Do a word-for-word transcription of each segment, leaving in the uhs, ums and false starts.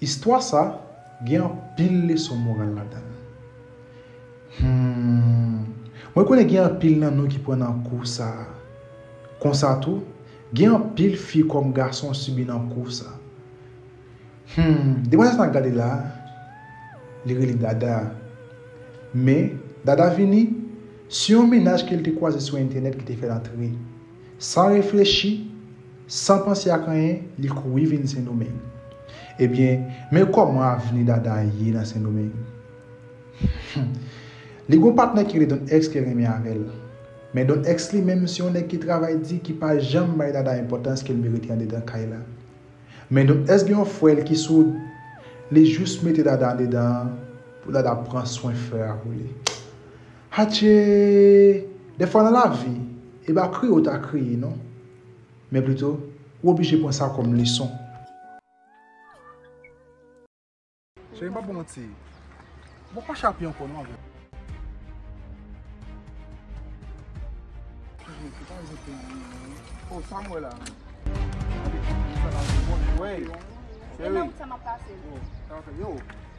Istwa sa gen anpil leson moral ladan l. Hmm. Mwen konnen gen anpil nan nou ki pran nan kou sa a. Konsa tou, gen anpil fi kòm gason sibi nan kou sa. Hmm, demwazèl sa n ap gade la, li rele Dada. Men, Dada vini sou yon mennaj ke l te kwaze sou entènèt ki te fè l antre. San reflechi, san panse ak anyen, li kouri vin Sendomeng. Ebyen, men kòman avni Dada ye nan Sendomeng. Li gon patnè ki rele Don X ki renmen avè l. Men Don X li menm se yon nèg ki travay di, ki pa janm bay Dada enpòtans ke l merite andedan kay la. Men Don X gen yon frè l ki soud, li jis mete Dada andedan pou Dada pran swen frè a pou li. Atche! Dèfwa nan lavi, e pa kriye w ta kriye non. Men plito, ou oblije pran sa kòm leson. Cheri, m p ap ba w manti. Bon, pa chapi ankò non avè m. Oh, sa m wè la. Wey, cheri. Yo,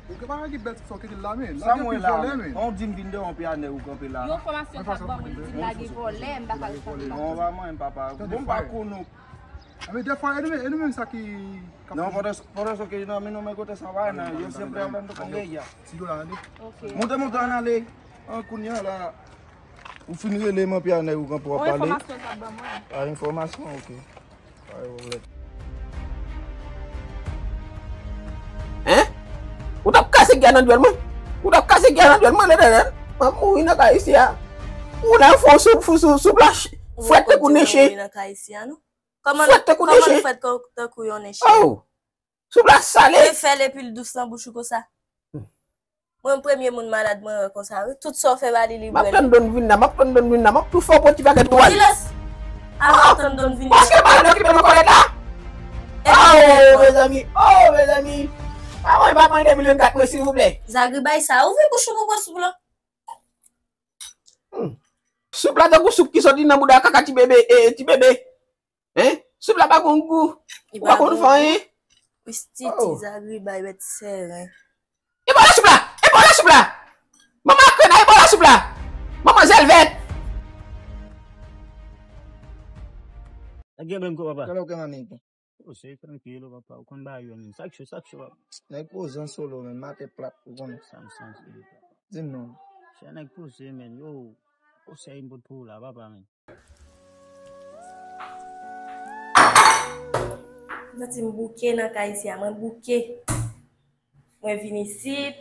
ou gen pa gen bèl ti sa w kite la men. Sa m wè la, on di m vin deyò, on pye a nèg ou kanpe la. Yon fòmasyon k ap ban mwen, li di m lage vòlè, m pa ka rekonèt. Non, pa mwen, papa. Bon, m pa konn ou. Anben, dèfwa, e nou menm, e nou menm sa ki, k ap... Non, pandan, pandan ke nan men nou, men kote sa va, nan, yo se prè nan tout kongreya. Ti dola, tande. Ok. Monte, monte, ann ale. An, kounye a la, ou fin rele m, anpi a nèg ou kanpe w ap pale. On enfòmasyon k ap ban mwen. A, enfòmasyon, ok. Pa gen pwoblèm. Hein? Ou t ap kase gè nan dyòl mwen? Ou t ap kase gè nan dyòl mwen, lè, lè, lè? Mwen mouri nan kay isi a. Ou la fò sou, fò sou, sou plas. Frèt tankou neche. Ou mouri nan kay isi a, non? Kòman, frèt tankou neche. Kòman frèt tankou yon neche? Oh! Soup la sale. Mwen fè l epi l dous nan bouch ou konsa. Mwen premye moun malad mwen wè konsa wi. Tout sa w fè ba li, li bwè l. M ap tann Don vin la, m ap tann Don vin la, m ap tou fè w pran ti pakèt twal. Silans! Apa w ap tann Don vin la? Paske malad okipe nan kòlèt la. Oh, mezanmi, oh, mezanmi. Pa mwen, pa mwen de mil vennkat mwen, silvouplè. Zagribay sa, ouvri bouch ou pou pran soup lan. Hmm. Soup la tankou soup ki soti nan bouda kaka ti bebe, eh, ti bebe. Hein? Soup la pa gon gou. Ou pa konn fè anyen. Pistiti, zagribay, bèt sèren. E bò la soup la! E bò la soup la! Manman Akrena, e bò la soup la! Manman Zèlvèt! Nèg gen menm kou papa. Kòlè w gen nan nèg. Poze, trankil, papa. Ou konn bagay yo menm. Sa k cho, sa k cho, papa. Nèg poze an solo menm, maten plat, ou konnen. Sa m santi. Di m non. Chè nèg poze, menm. Yo, konsèy m pot pou ou la, papa, menm. M santi m bouke nan kay isi a, mwen bouke. Mwen vin isit,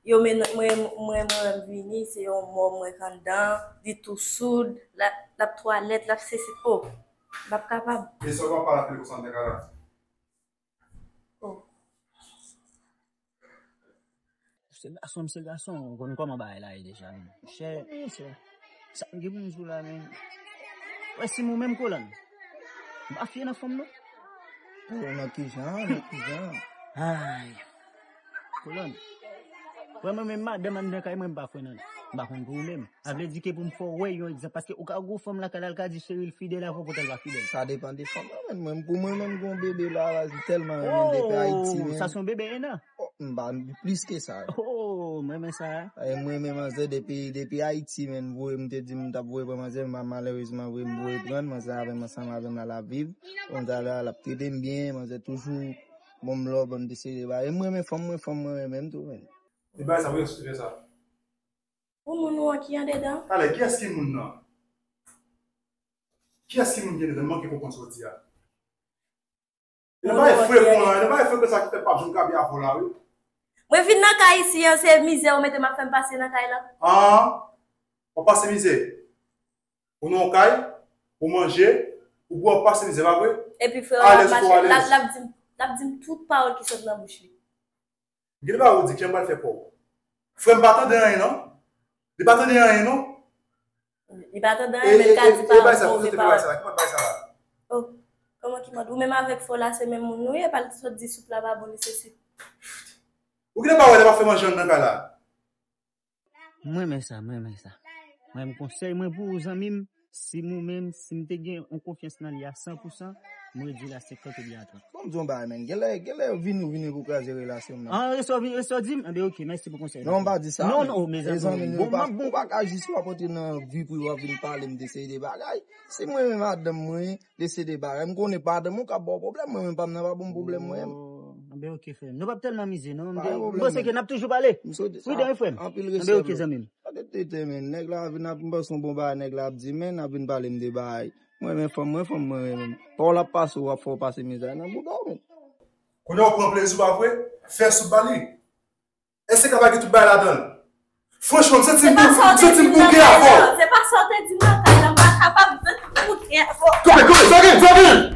yo mennen mwen, mwen, mwen vini, se yon mò mwen k anndan, li tou soud, l ap, l ap twalèt, l ap sesi, oh, m p ap kapab. E sa w ap pale apre konsa nan kay la? Oh. Se gason, m se gason, ou konn kòman bagay la ye deja, menm. Chè, chè. Sa m gen pou m di w la, menm. Wè, si m ou menm, Kolann. M pa fye nan fanm, non. Nan kijan, nan kijan? Ay. Kolann. Wè, mwen menm, madanm anndan kay mwen, m pa fè nan. M pa konn pou ou menm. Sa vle di ke pou m fè w wè yon egzanp, paske ou ka gwo fanm lakay la, l ka di cheri l fidèl avè w, poutèl pa fidèl. Sa depann de fanm nan, men mwen, pou mwen menm, gon bebe la, li tèlman renmen depi Ayiti, men. Sa se yon bebe, en an? Oh, m pa plis ke sa. Oh, m renmen sa. E mwen menm, manzè, depi, depi Ayiti, men, voye, m te di m t ap voye pran manzè, men malerezman, vre, m voye pran l, manzè avè m, ansanm avè m la, l ap viv. Bon, talè, l ap trete m byen, manzè toujou ban m love, ban m de seri de bagay. E m renmen fanm mwen, fanm mwen renmen m tou, men. E bagay sa, mwen sou fè sa. Ou moun ou an ki andedan? Talè, kiyès ki moun nan? Kiyès ki moun ki andedan? M manke konprann sa w di a. E nan bagay frekon an, e nan bagay frekon sa ki fè m p ap janm kabe avè w la, wi. Mwen vin nan kay isi an, se mizè ou mete m ap fè m pase nan kay la. An? W ap pase mizè? Ou nan yon kay, ou manje, ou bwè, w ap pase mizè, pa vre? Epi frè w la ap mache, l ap, l ap di m, l ap di m tout pawòl ki sot nan bouch li. Gade pa ou di, kijan m pral fè pa w? Frè m pa tande anyen non. Li pa tande anyen non. Li pa tande anyen, men l ka di pawòl, move pawòl. Oh, kòman ki mòd? Ou menm avèk fò la, se menm moun nou ye, pa l sot di soup la pa bon, li sesi. Ou gade pa wè lè m ap fè manje anndan kay la? M renmen sa, m renmen sa. Mwen, konsèy mwen pou ou, zanmi m, Si nou menm, si m te gen yon konfyans nan li a san pou san, m ret di l a senkant oubyen a trant. Bon, m di yon bagay, men. Genlè, genlè vini ou vini pou kraze relasyon m nan. An, resò vini, resò di m. Anben, oke, mèsi pou konsèy. Non, m pa di sa. Non, non, mezanmi. Bon, m ap, ou pa ka jis wè kote nan vi pou w ap vin pale m de seri de bagay. Si mwen menm madanm mwen, de seri de bagay. M konnen madanm ou ka ba w pwoblèm, mwen menm pa m nan pa bon pwoblèm mwen menm. Anben, oke, frè m. Nou p ap tèlman mize, non. M panse ke n ap toujou pale. Prudent, wi, frè m. Anben, oke, zanmi m. Tete, men, nèg la vin ap, m panse yon bon bagay nèg la ap di, men, n ap vin pale m de bagay. Mwen, men, fanm mwen, fanm mwen, men. Pawòl ap pase, w ap fè w pase mizè nan bouda w, men. Kounye a w pran plezi w, pa vre? Fè sou ba li. Èske ka pa gen tout bagay ladan l? Franchman, m santi m bouke avè w. Se pa sa w te di m nan kay la, m pa kapab, m santi m bouke avè w. Kanpe, kanpe, zanmi, zanmi!